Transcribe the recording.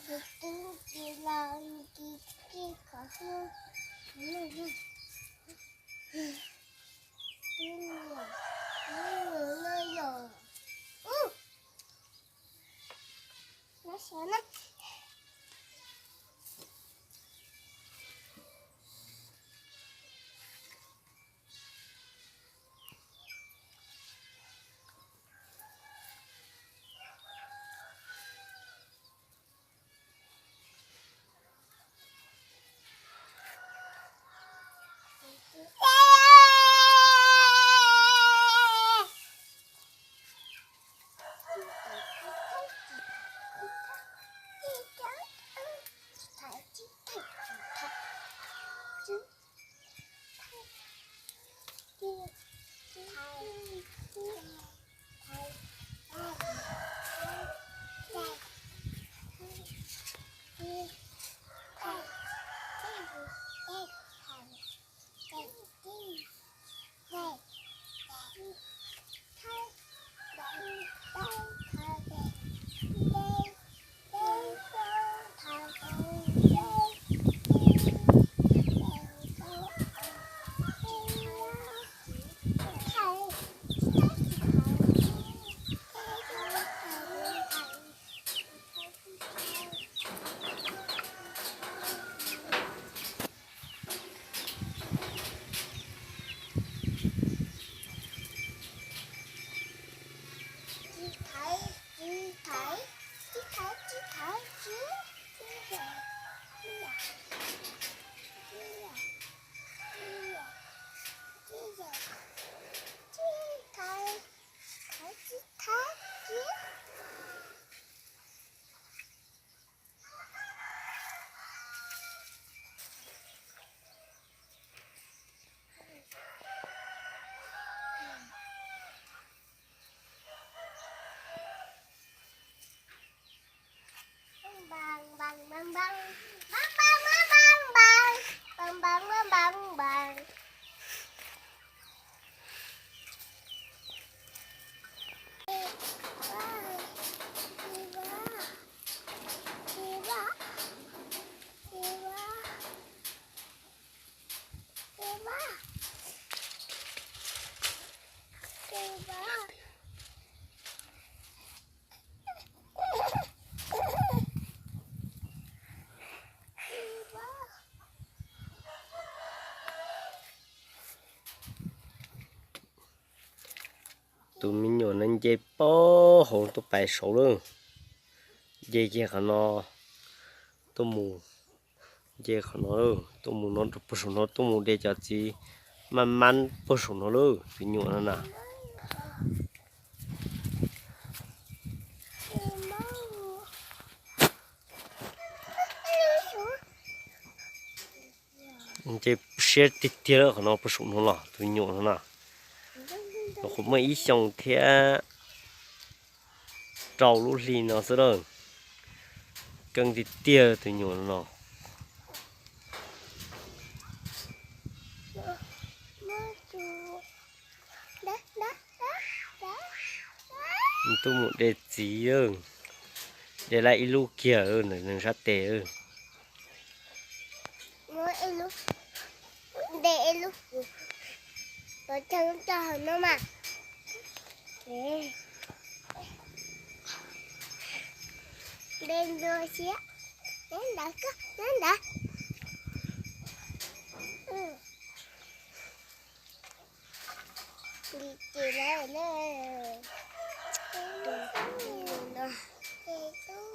Twb tsis los tsis txij qhov hlub. Twb niam, twb niam no yom. Ub, no sawv na. Tus me nyuam no nce puag hauv tuaj pais saud lawm. Nce kiag qhov no tuaj mus, nce qhov no tuaj mus no rau puag saum no tuaj mus de cov txiv maj mab puag saum no lawm tus nyuam no na. Nce siab tiag tiag lawm qhov no puag saum no los tus nyuam no na. Nyuam qhuav muaj ib xyoos thiab rau lub hli no xwb lawm. Keej tiag tiag tus nyuam no. Tuaj mus de txiv, de laj ib lub kiag ntawm neeg sab tes. De ib lub, pov tseg lub rau hauv no mas. De dua siab, nyob ntawd koj, nyob ntawd. Dim tim lawm na. Tus no, tus